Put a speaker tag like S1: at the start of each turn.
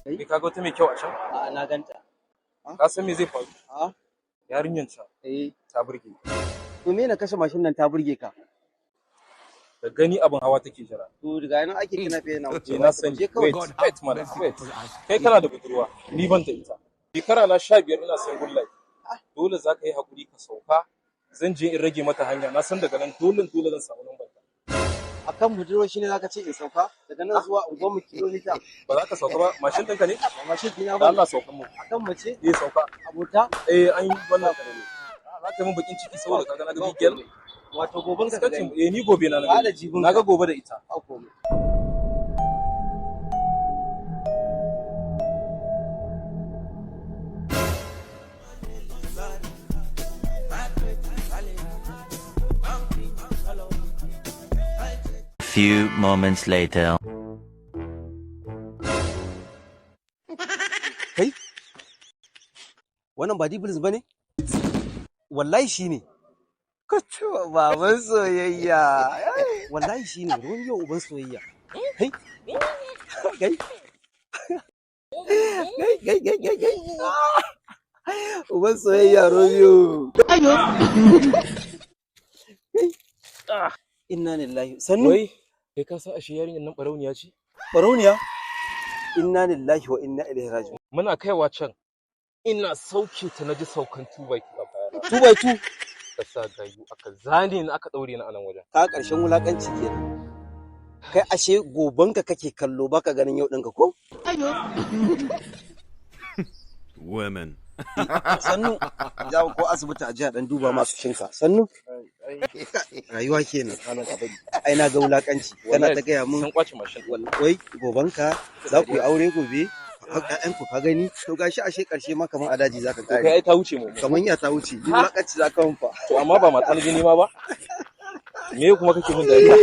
S1: Kai ka ga wata mai kyau a can?
S2: A'a, na ganta.
S1: Ka san me zai faru?
S2: A?
S1: Yarinyar can
S2: Eh.
S1: ta burge ni.
S2: To me na kashe mashin nan ta burge ka?
S1: Da gani abin hawa take jira.
S2: To daga nan ake kina fiye na wuce.
S1: Eh, na sani.
S2: Je kawai.
S1: Wait, wait mana, wait. Kai kana da budurwa, ni ban da ita. Shekara na 15 ina single life. Dole za ka yi hakuri ka sauka. Zan je in rage mata hanya. Na san daga nan dole dole zan samu lambar ta.
S2: Akan budurwa shine zaka ce in sauka daga nan zuwa unguwar mu kilomita.
S1: Ba za ka sauka ba, mashin ɗinka ne?
S2: Ba mashin ɗina
S1: Da
S2: ba.
S1: Allah sauka mu.
S2: Akan mace
S1: Eh, sauka.
S2: abota.
S1: Eh, an yi wannan karami. Za ka yi min bakin ciki saboda ka ga na ga big girl.
S2: Wato goben ka
S1: Iskancin,
S2: gani.
S1: eh, ni gobe na na
S2: Ba da
S1: gani.
S2: jibin
S1: Na
S2: ka.
S1: ga gobe da ita.
S2: Ba komai.
S3: Few moments later.
S2: Kai? Wannan ba Diblis bane? Wallahi shine.
S4: Kutu baban soyayya.
S2: Wallahi shine Romeo uban soyayya. Kai? Kai?
S4: Gai gai gai gai gai. Uban soyayya Romeo.
S2: Inna lillahi. Sannu.
S1: Wai, kai ka san ashe yarinyar nan barauniya ce?
S2: Barauniya. Inna lillahi wa inna ilaihi raji'un.
S1: Muna kaiwa can. Ina sauke ta naji saukan 2 by 2 a bayana.
S2: 2 by 2.
S1: Ka sa gayu aka zane ni aka daure ni a nan wajen.
S2: Ka ƙarshen wulakanci kenan. Kai ashe gobanka kake kallo baka ganin yau ɗinka ko?
S5: Women.
S2: Sannu. Za ko asibiti a jiya dan duba masu shinka. Sannu. Rayuwa kenan. Ai na ga wulakanci. Kana ta gaya mun
S1: Sun kwace mashin.
S2: Wai gobanka za ku yi aure gobe. Ƴaƴanku ka gani to gashi ashe ƙarshe ma kamar a daji zaka
S1: To kai
S2: kare.
S1: ai ta wuce mu.
S2: Kamar ya ta wuce. Ni wulakanci za ka mun fa.
S1: To amma ba mata na je nema ba? Me kuma kake min dariya?